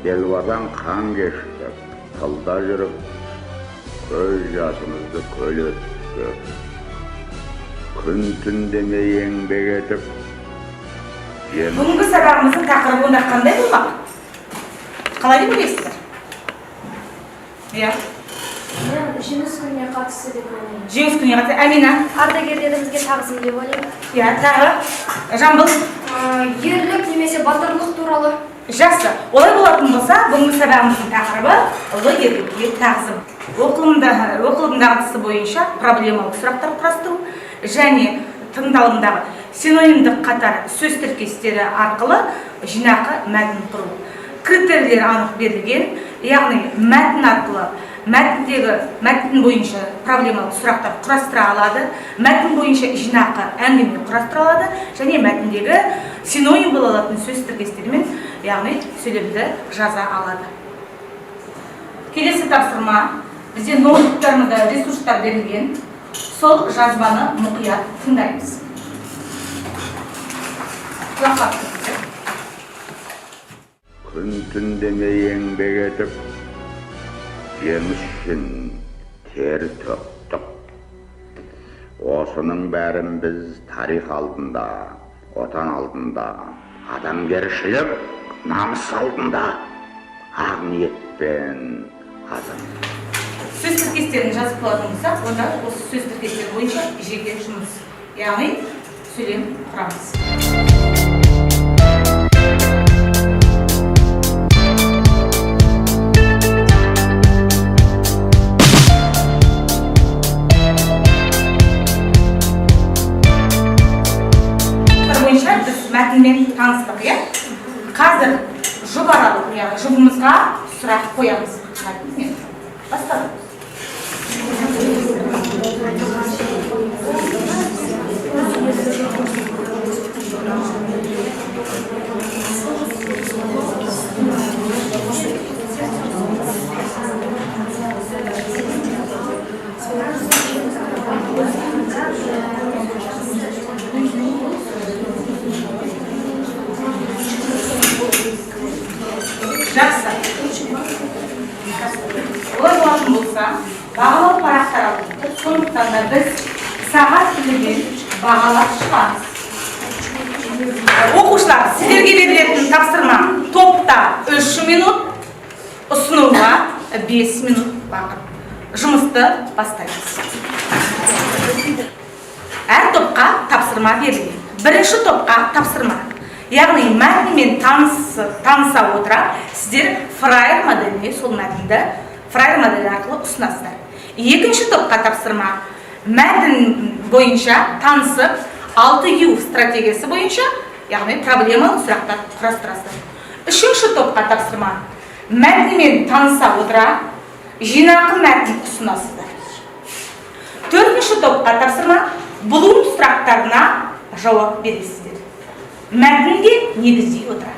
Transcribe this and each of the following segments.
Делбадан қан кештік, тылда жүріп, көз жасымызды көл өттік. Күн түн демей еңбек етіп. Бүгінгі сабағымыздың тақырыбы онда қандай болмақ? Қалай деп ойлайсыздар? Иә. Жеңіс күніне қатысты деп ойлаймын. Жеңіс күніне қатысты. Әмина? Ардагерлерімізге тағзым деп ойлаймын. Иә, тағы. Жамбыл? Ерлік немесе батырлық туралы. Жақсы. Олай болатын болса, бүгінгі сабағымыздың тақырыбы ұлы ерлікке тағзым. Оқылымдағы тысы бойынша проблемалық сұрақтар құрастыру және тыңдалымдағы синонимдік қатар сөз тіркестері арқылы жинақы мәтін құру. Критерийлер анық берілген, яғни мәтін арқылы мәтін бойынша проблемалық сұрақтар құрастыра алады, мәтін бойынша жинақы әңгіме құрастыра алады және мәтіндегі синоним бола алатын сөз тіркестерімен, яғни сөйлемді жаза алады. Келесі тапсырма, бізде ноутбуктарымызда ресурстар берілген, сол жазбаны мұқият тыңдаймыз. Құлаққа түріңіздер. Күн түн демей еңбек етіп, жеңіс үшін тер төктік. Осының бәрін біз тарих алдында, отан алдында, адамгершілік намыс алдында ақ ниетпен азам. Сөз тіркестерін жазып қоятын болсақ, онда осы сөз тіркестері бойынша жеке жұмыс, яғни сөйлем құрамыз. Бойынша біз мәтінмен таныстық, иә? Қазір жұп аралық, яғни жұбымызға сұрақ қоямыз. Мәтінмен бастадық. Жақсы. Олай болатын болса, бағалау парақтары алынды. Сондықтан да біз сағат тілімен бағалап шығамыз. Оқушылар, сіздерге берілетін тапсырма топта 3 минут, ұсынуға 5 минут уақыт. Жұмысты бастаймыз. Әр топқа тапсырма берілген. Бірінші топқа тапсырма. Яғни мәтінмен таныса отыра, сіздер фраер моделіне сол мәтінді фраер моделі арқылы ұсынасыздар. Екінші топқа тапсырма. Мәтін бойынша танысып, 6 ю стратегиясы бойынша, яғни проблемалық сұрақтар құрастырасыздар. Үшінші топқа тапсырма. Мәтінмен таныса отыра, жинақы мәтін ұсынасыздар. Төртінші топқа тапсырма. Блум сұрақтарына жауап бересіздер. Мәтінге негіздей отыра.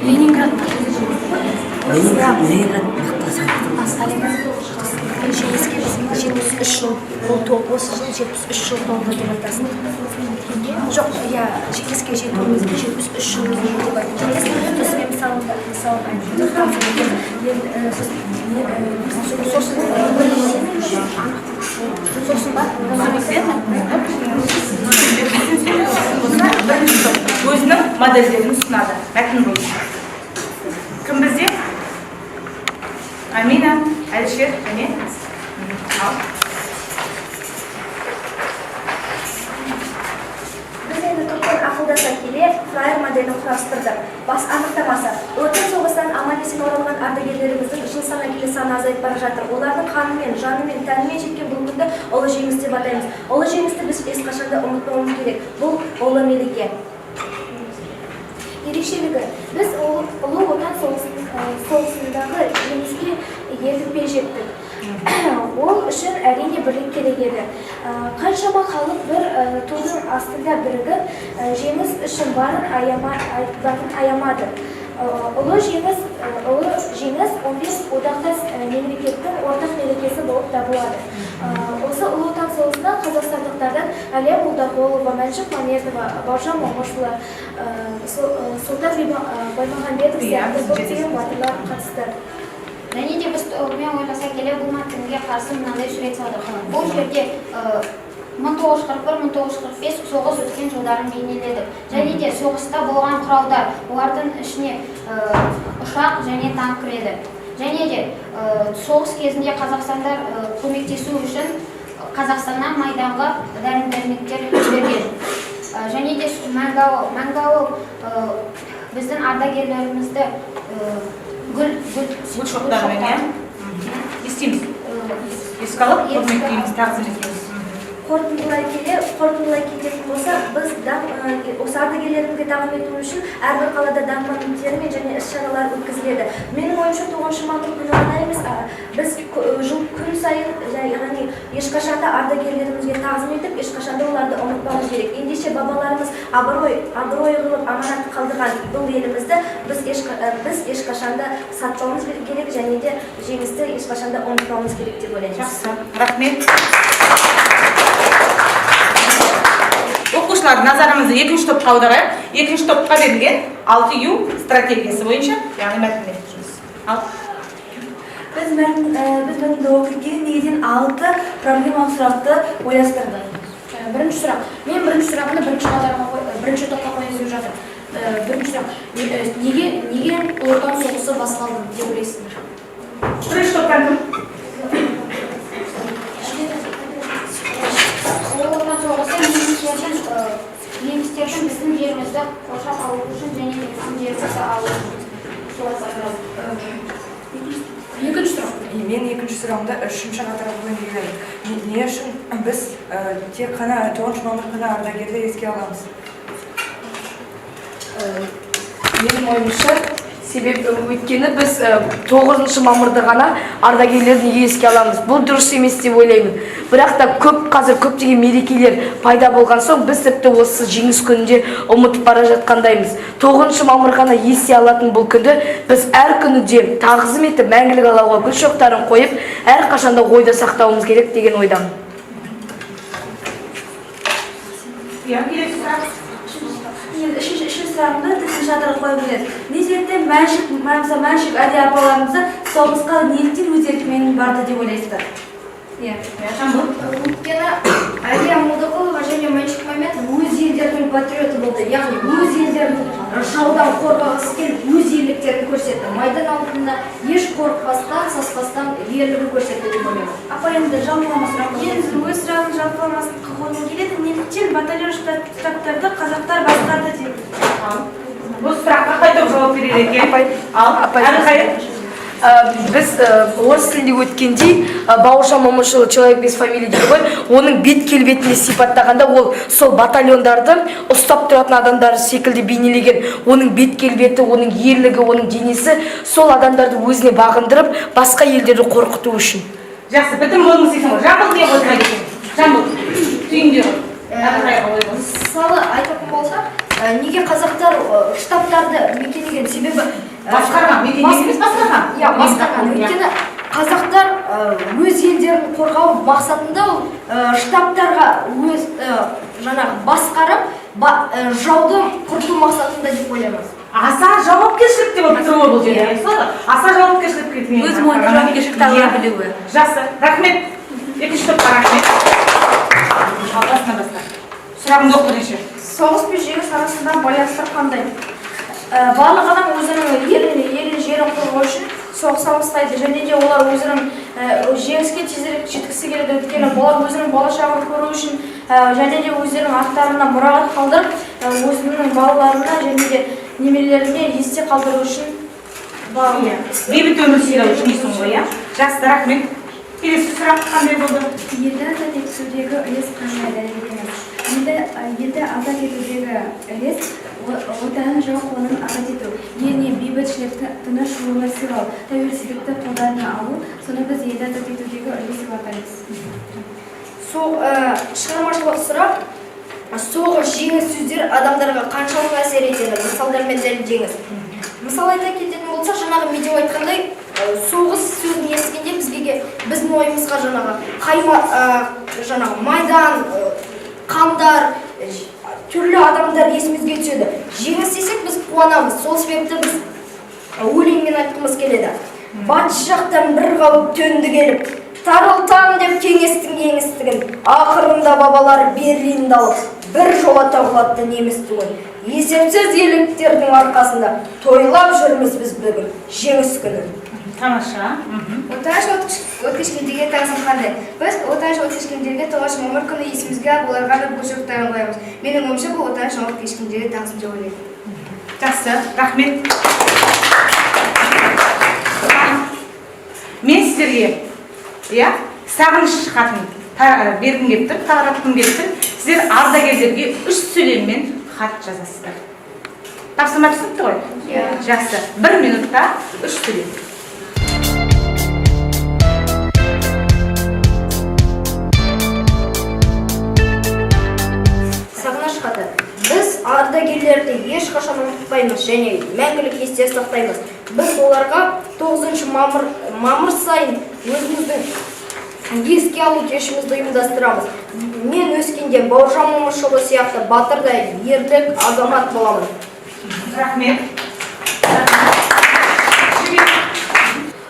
Ленинград. Жеңіске 73 жыл бұл осы жыл 73 жыл толды деп айтасың. Жоқ, иә, жеңіске жетуімізге 73 жыл болды деп айтасың. Сосын мен мысалында мысалын айтып тағзым етеміз. Сосын сосын ба? Бірінші топ өзінің модельдерін ұсынады мәтін бойынша. Кім бізде? Амина, Әлішер және ал. Біз енді топтан ақылдаса келе флаер моделін құрастырдық. Бас анықтамасы. Отан соғысынан аман-есен оралған ардагерлеріміздің жыл санай келе саны азайып бара жатыр. Олардың қанымен, жанымен, тәнімен жеткен бұл күнді ұлы жеңіс деп атаймыз. Ұлы жеңісті біз ешқашан да ұмытпауымыз керек. Бұл ұлы мереке. Ерекшелігі: біз Ұлы Отан соғысындағы жеңіске ерлікпен жеттік. Ол үшін, әрине, бірлік керек еді. Қаншама халық бір тудың астында бірігіп, жеңіс үшін барын аямады. Ұлы жеңіс 15 одақтас мемлекеттің ортақ мерекесі болып табылады. Осы Ұлы Отан соғысына қазақстандықтардан Әлия Молдағұлова, Мәншүк Мәметова, Бауыржан Момышұлы, Сұлтан Баймағамбетов сияқты көптеген батырлар қатысты. Және де біз тобымен ойласа келе, бұл мәтінге қарсы мынандай сурет салдық. Бұл жерде 1941-1945 соғыс өткен жылдарын бейнеледік. Және де соғыста болған құралдар, олардың ішіне ұшақ және танк кіреді. Және де соғыс кезінде қазақстандар көмектесу үшін Қазақстаннан майданға дәрі-дәрмектер жіберген. Және де мәңгі ауыл, мәңгі ауыл біздің ардагерлерімізді гүл гүл Гүл шоқтарымен, иә? Не істейміз? Еске алып, құрметтейміз, тағзым етеміз. Қорытындылай кететін болсақ, біз осы ардагерлерімізге тағзым ету үшін әрбір қалада даңқ монументтері мен және іс-шаралар өткізіледі. Менің ойымша, 9 мамыр күні ғана емес, біз жыл күн сайын, яғни ешқашан да ардагерлерімізге тағзым етіп, ешқашан да оларды ұмытпауымыз керек. Ендеше, бабаларымыз абырой қылып аманат қалдырған бұл елімізді біз ешқашан да сатпауымыз керек және де жеңісті ешқашан да ұмытпауымыз керек деп ойлаймыз. Жақсы, рахмет. Оқушылар, назарымызды екінші топқа аударайық. Екінші топқа берілген 6U стратегиясы бойынша, яғни мәтінмен жұмыс. Ал. Біз мәтінді оқи келе негізінен алты проблемалық сұрақты ойластырдық. Бірінші сұрақ. Мен бірінші сұрағымды бірінші қатарға бірінші топқа қояйын деп жатыр. Бірінші сұрақ. Неге Ұлы Отан соғысы басталды деп ойлайсыздар? Бірінші топтан кім? Ұлы Отан соғысы немістердің біздің жерімізді қоршап алу үшін және де біздің жерімізді алу үшін солай басталды. Екінші сұрақ. Мен екінші сұрағымды үшінші қатарға қойғым келеді. Не үшін біз тек қана 9 мамыр күні ардагерді еске аламыз? Менің ойымша, себеп, өйткені біз 9 мамырды ғана ардагерлерді неге еске аламыз? Бұл дұрыс емес деп ойлаймын. Бірақ та көп, қазір көптеген мерекелер пайда болған соң, біз тіпті осы жеңіс күнінде ұмытып бара жатқандаймыз. 9 мамыр ғана есте алатын бұл күнді біз әр күні де тағзым етіп, мәңгілік алауға гүл шоқтарын қойып, әрқашанда ойда сақтауымыз керек деген ойдамын. Иә, келесі сұрақ. Мен үшінші сұрағымды төртінші қатарға қойғым келеді. Не себептен Мәншүк, мысалы, Мәншүк, Әлия апаларымызды соғысқа неліктен өз еркімен барды деп ойлайсыздар? Иә. Иә, Жамбыл. Өйткені Әлия Молдағұлова және Мәншүк Мәметова өз елдерінің патриоты болды. Яғни өз елдерін жаудан қорғағысы келіп, өз ерліктерін көрсетті. Майдан алдында еш қорықпастан, саспастан ерлігін көрсетті деп ойлаймын. Апа, енді жалпылама сұрақ. Енді өз сұрағын жалпыламасын қойғым келеді. Неліктен батальон штабтарды қазақтар басқарды деп. Ал. Бұл сұраққа қай топ жауап берер екен? Апай, Ал, апай. Әбілқайыр. Біз орыс тілінде өткендей, Бауыржан Момышұлы «Человек без фамилии» дейді ғой, оның бет келбетіне сипаттағанда, ол сол батальондарды ұстап тұратын адамдар секілді бейнелеген. Оның бет келбеті, оның ерлігі, оның денесі сол адамдарды өзіне бағындырып, басқа елдерді қорқыту үшін. Жақсы, бітім болдыңыз дейсің ғой. Жамбыл не қосып екен? Жамбыл, түйіндеу. Әбілқайырға ой қос. Мысалы айтатын болсақ, неге қазақтар штабтарды мекендеген? Себебі Басқарған, мекендеген емес, басқарған. Иә, басқарған. Өйткені қазақтар өз елдерін қорғау мақсатында ол штабтарға өз жаңағы басқарып, жауды құрту мақсатында деп ойлаймыз. Аса жауапкершілік деп болып тұр ғой бұл жерде. Солай ғой? Аса жауапкершілік. Өз мойнына жауапкершілікті ала білуі. Жақсы, рахмет. Екінші топқа рахмет. Ал басынан баста. Сұрағыңды оқы бірінші. Соғыс пен жеңіс арасында байланыстар қандай? Барлық адам өзінің елін, жерін қорғау үшін соғыса бастайды және де олар өзінің жеңіске тезірек жеткісі келеді, өйткені олар өзінің болашағын көру үшін және де өздерінің аттарына мұрағат қалдырып, өзінің балаларына және де немерелеріне есте қалдыру үшін. Иә. Бейбіт өмір сыйлау үшін дейсің ғой, иә? Жақсы, рахмет. Келесі сұрақ қандай болды? Елді азат етудегі үлес қандай, дәлелдеңіз. Елді азат етудегі үлес Отанын жау қолынан азат ету, еліне бейбітшілік, тыныш өмір сыйлау, тәуелсіздікті қолдарына алу, соны біз елді азат етудегі үлес деп атаймыз. Шығармашылық сұрақ. Соғыс, жеңіс сөздері адамдарға қаншалық әсер етеді? Мысалдармен дәлелдеңіз. Мысал айта кететін болсақ, жаңағы Медеу айтқандай, соғыс сөзін естігенде біздің ойымызға жаңағы қайма, жаңағы майдан, қандар, түрлі адамдар есімізге түседі. Жеңіс десек, біз қуанамыз. Сол себепті біз өлеңмен айтқымыз келеді. Батыс жақтан бір қауіп төнді келіп, тарылтам деп кеңестің кеңістігін, ақырында бабалар Берлинді алып, бір жолата құлатты неміс туын. Есепсіз ерліктердің арқасында тойлап жүрміз біз бүгін жеңіс күнін. Тамаша. Отан үшін от кешкендерге тағзым қандай? Біз Отан үшін от кешкендерге 9 мамыр күні есімізге алып, оларға арнап гүл шоқтарын қоямыз. Менің ойымша, бұл Отан үшін от кешкендерге тағзым деп ойлаймын. Жақсы, рахмет. Мен сіздерге, иә, сағыныш хатын бергім келіп тұр, таратқым келіп тұр. Сіздер ардагерлерге үш сөйлеммен хат жазасыздар. Тапсырма түсінікті ғой? Иә. Жақсы, бір минутта үш сөйлем. Сағыныш хаты. Біз ардагерлерді ешқашан ұмытпаймыз және мәңгілік есте сақтаймыз. Біз оларға 9 мамыр сайын өзіміздің еске алу кешімізді ұйымдастырамыз. Мен өскенде Бауыржан Момышұлы сияқты батырдай ерлік азамат боламын. Рахмет.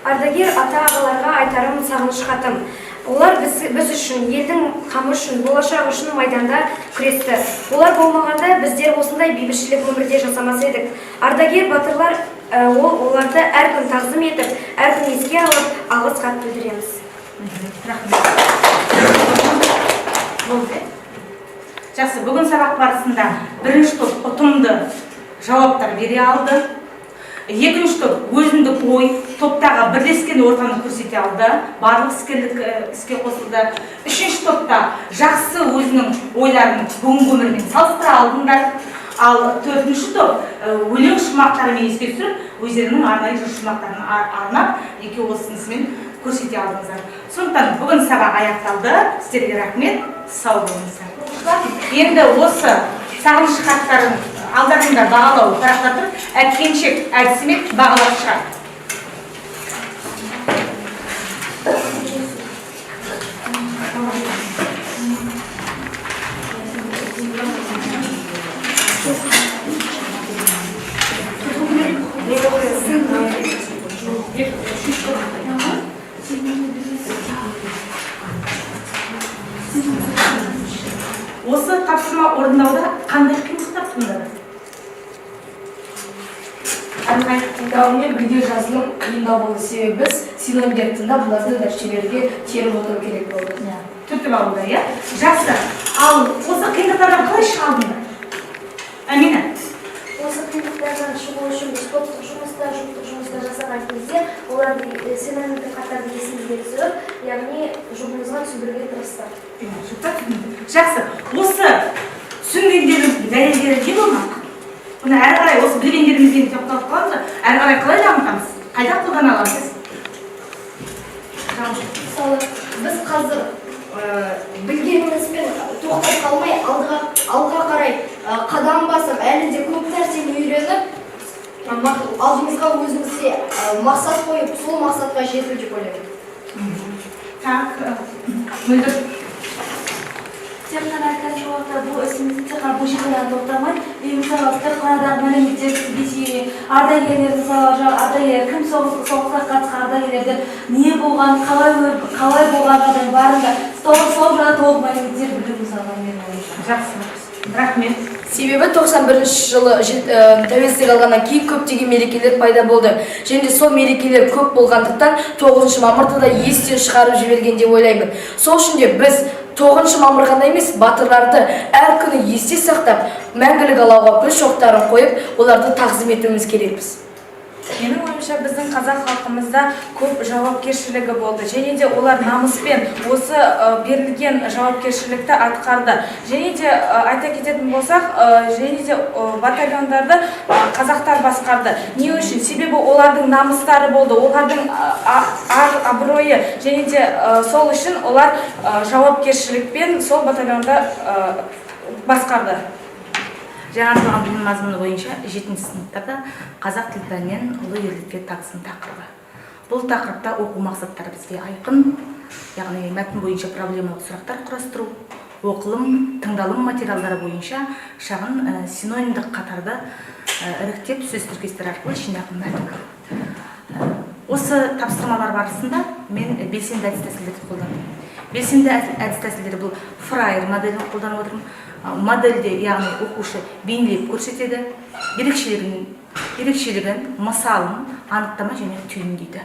Ардагер ата ағаларға айтарым сағыныш хатым. Олар біз үшін, елдің қамы үшін, болашақ үшін майданда күресті. Олар болмағанда біздер осындай бейбітшілік өмірде жасамас едік. Ардагер батырлар, оларды әр күн тағзым етіп, әр күн еске алып, алғыс хат білдіреміз. Рахмет. Болды. Жақсы, бүгін сабақ барысында бірінші топ ұтымды жауаптар бере алды. Екінші топ өзіндік ой, топтағы бірлескен ортаны көрсете алды, барлық іскерлік іске қосылды. Үшінші топта жақсы өзінің ойларын бүгінгі өмірмен салыстыра алдыңдар. Ал төртінші топ өлең шумақтарымен еске түсіріп, өздерінің арнайы жыр шумақтарын арнап, екеуі осынысымен көрсете алдыңыздар. Сондықтан бүгін сабақ аяқталды. Сіздерге рахмет, сау болыңыздар. Енді осы сағыныш хаттарын алдарында бағалау парақтар тұр. Әткеншек әдісімен бағалап шығады. Осы тапсырма орындауда қандай қиындықтар туындады? Тыңдаумен бірге жазылым қиындау болды, себебі біз синонимдерді тыңдап, оларды дәптерлерге теріп отыру керек болды. Түртіп алуда, иә? Жақсы. Ал осы қиындықтардан қалай шыға алдыңдар? Әмина. Осы қиындықтардан шығу үшін біз топтық жұмыста, жұптық жұмыста жасаған кезде оларды синонимдік хаттарды есімізге түсіріп, яғни жұбымызға түсіндіруге тырыстық. Жұпта түсіндірді. Жақсы. Осы түсінгендеріңіздің дәлелдері не болмақ? Бұны әрі қарай осы білгендерімізден тоқталып қаламыз ба? Әрі қарай қалай дамытамыз? Қайда қолдана аламыз? Мысалы, біз қазір білгенімізбен тоқтап қалмай, алға қарай қадам басып, әлі де көп нәрсені үйреніп, алдымызға өзімізге мақсат қойып, сол мақсатқа жету деп ойлаймын. Так, Мөлдір. Тек қана қазіргі уақытта бұл ісімізді тек қана бұл жерде ғана тоқтамай, и мысалы, кітапханадағы мәліметтер бізге ардагерлер, мысалы, жаңағы ардагер кім, соғысқа қатысқан ардагерлерді, не болған, қалай болған жағдай, бәрін сол жайлы толық мәліметтер білу, мысалға, менің ойымша. Жақсы, рахмет. Себебі 91 жылы тәуелсіздік алғаннан кейін көптеген мерекелер пайда болды және де сол мерекелер көп болғандықтан 9 мамырды да естен шығарып жіберген деп ойлаймын. Сол үшін де біз 9 мамыр ғана емес, батырларды әр күні есте сақтап, мәңгілік алауға гүл шоқтарын қойып, оларды тағзым етуіміз керекпіз. Менің ойымша, біздің қазақ халқымызда көп жауапкершілігі болды және де олар намыспен осы берілген жауапкершілікті атқарды. Және де айта кететін болсақ, және де батальондарды қазақтар басқарды. Не үшін? Себебі олардың намыстары болды, олардың ар абыройы және де сол үшін олар жауапкершілікпен сол батальонды басқарды. Жаңартылған білім мазмұны бойынша жетінші сыныптарда қазақ тіл пәнінен «Ұлы ерлікке тағзым» тақырыбы. Бұл тақырыпта оқу мақсаттары бізге айқын, яғни мәтін бойынша проблемалық сұрақтар құрастыру, оқылым, тыңдалым материалдары бойынша шағын синонимдік қатарды іріктеп, сөз тіркестері арқылы жинақы мәтін. Осы тапсырмалар барысында мен белсенді әдіс тәсілдерді қолдандым. Белсенді әдіс тәсілдері: бұл фраер моделін қолданып отырмын. Модельде, яғни, оқушы бейнелеп көрсетеді, ерекшелігін, мысалын, анықтама және түйіндейді.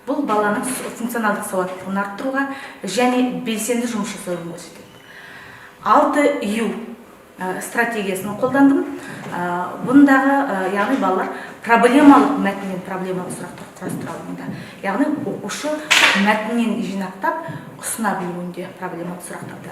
Бұл баланың функционалдық сауаттылығын арттыруға және белсенді жұмыс жасауын көрсетеді. 6 Ю стратегиясын қолдандым. Бұндағы, яғни, балалар проблемалық мәтіннен проблемалық сұрақтар құрастыра алуында, яғни оқушы мәтіннен жинақтап ұсына білуінде проблемалық сұрақтарды.